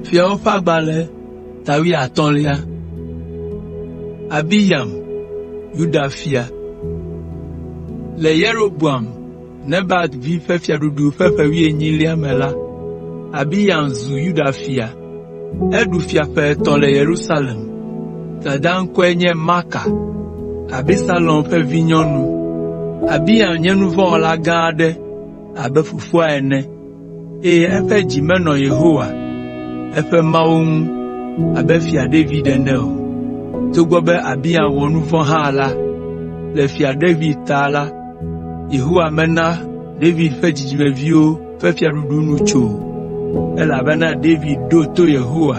Fiawo ƒe agbalẽ ta wuiatɔ̃lia. Abiyam, Yuda fia. Le Yeroboam, Nebat vi ƒe fiaɖuɖu ƒe ƒe wuienyilia me la, Abiyam zu Yuda fia. Eɖu fia ƒe etɔ̃ le Yerusalem. Dadaa ŋkɔe nye Maaka, Abisalom ƒe vinyɔnu. Abiyam nye nu vɔ̃ wɔla gã aɖe abe fofoa ene, eye eƒe dzi menɔ Yehowa, eƒe Mawu ŋu abe Fia David ene o. Togbɔ be Abiyam wɔ nu vɔ̃ hã la, le Fia David ta la, Yehowa mena David ƒe dzidzimeviwo ƒe fiaɖuɖu nu tso o, elabena David ɖo to Yehowa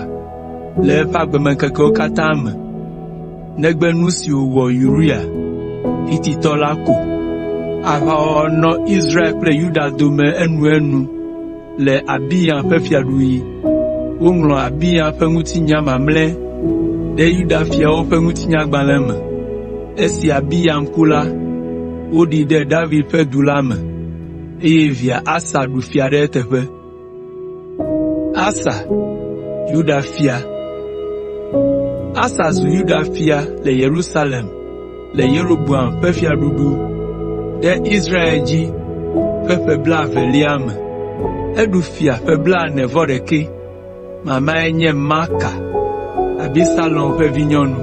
le eƒe agbemeŋkekewo katã me, negbe nu si wòwɔ Uria, Hititɔ la ko. Aʋawɔwɔ nɔ Israel kple Yuda dome enuenu le Abiyam ƒe fiaɖuɣi. Woŋlɔ Abiyam ƒe ŋutinya mamlɛ ɖe Yuda fiawo ƒe ŋutinyagbalẽ me. Esi Abiyam ku la, woɖii ɖe David ƒe du la me, eye via Asa ɖu fia ɖe eteƒe. Asa, Yuda fia Asa zu Yuda fia le Yerusalem le Yeroboam ƒe fiaɖuɖu ɖe Israel dzi ƒe ƒe blaevelia me. Eɖu fia ƒe blaene-vɔ-ɖekɛ. Mamae nye Maaka, Abisalom ƒe vinyɔnu.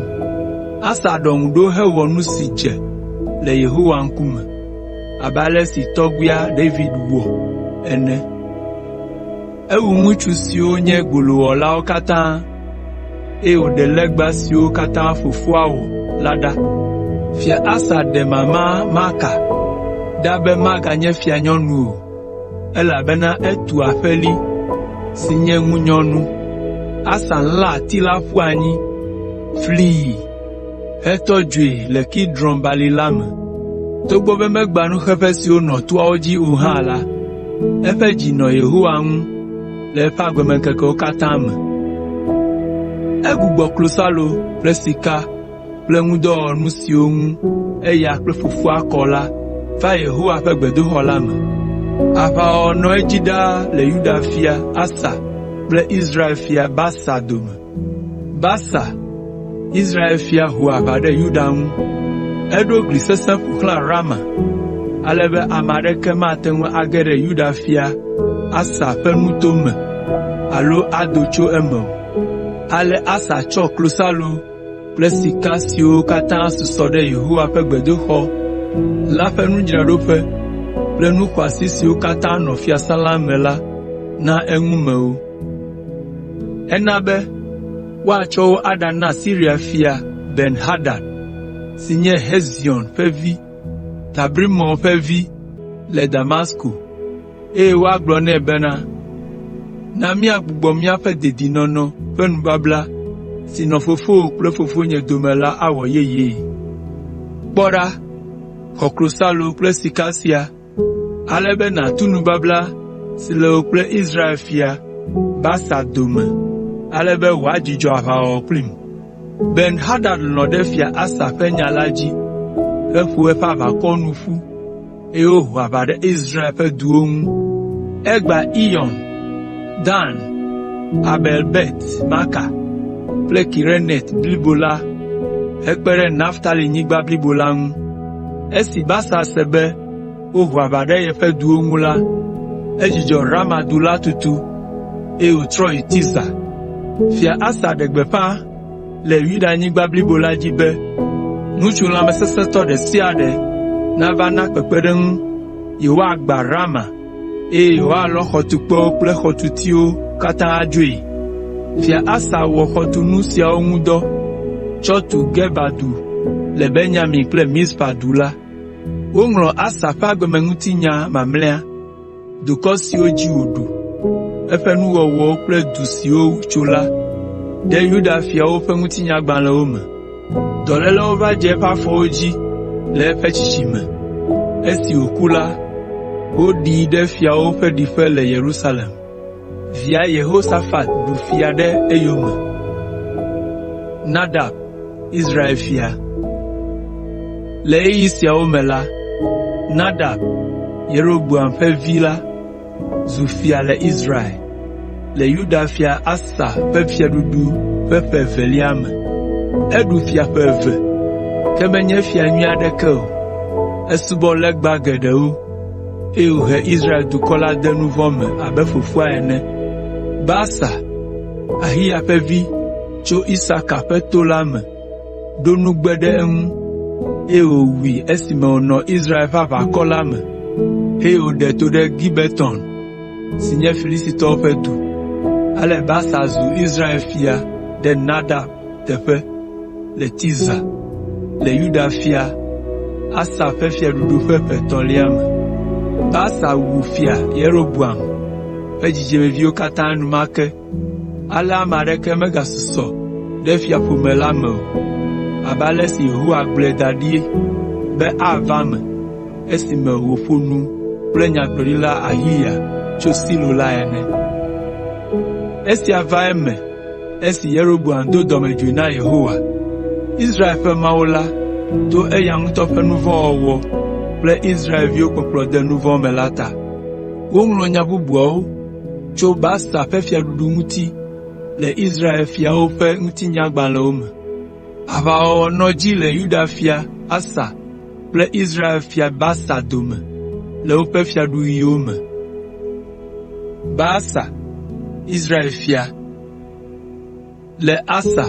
Asa ɖɔ ŋu ɖo hewɔ nu si dze le Yehowa ŋkume abe ale si tɔgbuia David wɔ ene. Ewu ŋutsu siwo nye gbolowɔlawo katã, eye wòɖe legba siwo katã fofoa wɔ la ɖa. Fia Asa ɖe mamaa Maaka ɖa be maganye fianyɔnu o, elabena etu aƒeli, si nye ŋunyɔnu. Asa lã ati la ƒu anyi, flii, hetɔ dzoe le Kidron Balime la me. Togbɔ be megbã nuxeƒe siwo nɔ toawo dzi o hã la, eƒe dzi nɔ Yehowa ŋu le eƒe agbemeŋkekewo katã me. Egbugbɔ klosalo kple sika kple ŋudɔwɔnu siwo ŋu eya kple fofoa kɔ la va Yehowa ƒe gbedoxɔ la me. Aʋawɔwɔ nɔ edzi ɖaa le Yuda fia Asa kple Israel fia Baasa dome. Baasa, Israel fia ho aʋa ɖe Yuda ŋu. Eɖo gli sesẽ ƒo xlã Rama, ale be ame aɖeke mate ŋu age ɖe Yuda fia Asa ƒe nuto me alo ado tso eme o. Ale Asa tsɔ klosalo kple sika siwo katã susɔ ɖe Yehowa ƒe gbedoxɔ la ƒe nudzraɖoƒe kple nu xɔasi siwo katã nɔ fiasã la me la na eŋumewo. Ena be woatsɔ wo aɖana Siria fia Ben Hadad si nye Hezion ƒe vi, Tabrimon ƒe vi le Damasko, eye woagblɔ nɛ bena, “Na míagbugbɔ míaƒe dedinɔnɔ ƒe nubabla si nɔ fofowò kple fofonye dome la awɔ yeyee. Kpɔ ɖa, xɔ klosalo kple sika sia, ale be nàtu nubabla si le wò kple Israel fia Baasa dome ale be wòadzudzɔ aʋawɔwɔ kplim.” Ben Hadad lɔ̃ ɖe Fia Asa ƒe nya la dzi heƒo eƒe aʋakɔ nu ƒu, eye woho aʋa ɖe Israel ƒe duwo ŋu. Egbã Iyon, Dan, Abel Bet Maka kple Kinereti blibo la hekpe ɖe Naftalinyigba blibo la ŋu. Esi Baasa se be woho aʋa ɖe yeƒe duwo ŋu la, edzudzɔ Rama du la tutu, eye wòtrɔ yi Tirza. Fia Asa ɖe gbeƒã le Yudanyigba blibo la dzi be ŋutsu lãmesesẽtɔ ɖe sia ɖe nava na kpekpeɖeŋu yewoagbã Rama, eye yewoalɔ xɔtukpewo kple xɔtutiwo katã adzoe. Fia Asa wɔ xɔtunu siawo ŋu dɔ tsɔ tu Geba du le Benyamin kple Mizpa du la. Woŋlɔ Asa ƒe agbemeŋutinya mamlɛa, dukɔ siwo dzi wòɖu, eƒe nuwɔwɔwo kple du siwo wòtso la ɖe Yuda fiawo ƒe ŋutinyagbalẽwo me. Dɔlélewo va dze eƒe afɔwo dzi le eƒe tsitsime. Esi wòku la, woɖii ɖe fiawo ƒe ɖiƒe le Yerusalem. Via Yehosafat ɖu fia ɖe eyome. Nadab, Israel fia Le ɣeyiɣi siawo me la, Nadab, Yeroboam ƒe vi la, zu fia le Israel. le Yuda fia Asa ƒe fiaɖuɖu ƒe ƒe evelia me. Eɖu fia ƒe eve, ke menye fia nyui aɖeke o. Esubɔ legba geɖewo, eye wòhe Israel dukɔ la de nu vɔ̃ me abe fofoa ene. Baasa, Ahiya ƒe vi tso Isaka ƒe to la me ɖo nugbe ɖe eŋu, eye wòwui esime wònɔ Israel ƒe aʋakɔ la me, eye wòɖe to ɖe Gibeton si nye Filistitɔwo ƒe du. Ale Baasa zu Israel fia ɖe Nadab teƒe le Tirza le Yuda fia Asa ƒe fiaɖuɖu ƒe ƒe etɔ̃lia me. Baasa wu Fia Yeroboam ƒe dzidzimeviwo katã enumake ale ame aɖeke megasusɔ ɖe fiaƒome la me o, abe ale si Yehowa gblɔe da ɖi be ava eme esime wòƒo nu kple Nyagblɔɖila Ahiya tso Silo la ene. Esia va eme esi Yeroboam do dɔmedzoe na Yehowa, Israel ƒe Mawu la to eya ŋutɔ ƒe nu vɔ̃ wɔwɔ kple Israelviwo kpɔkplɔ de nu vɔ̃ me la ta. Woŋlɔ nya bubuawo tso Baasa ƒe fiaɖuɖu ŋuti le Israel fiawo ƒe ŋutinyagbalẽwo me. Aʋawɔwɔ nɔ edzi le Yuda fia Asa kple Israel fia Baasa dome le woƒe fiaɖuɣiwo me. Baasa, Israel fia Le Asa,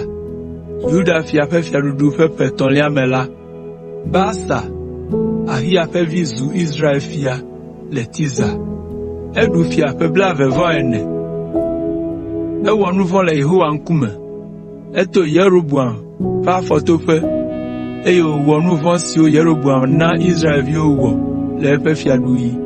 Yuda fia ƒe fiaɖuɖu ƒe ƒe etɔ̃lia me la, Baasa, Ahiya ƒe vi zu Israel fia le Tirza. Eɖu fia ƒe blaeve-vɔ-ene. Ewɔ nu vɔ̃ le Yehowa ŋkume. Eto Yeroboam ƒe afɔtoƒe, eye wòwɔ nu vɔ̃ siwo Yeroboam na Israelviwo wɔ le eƒe fiaɖuɣi.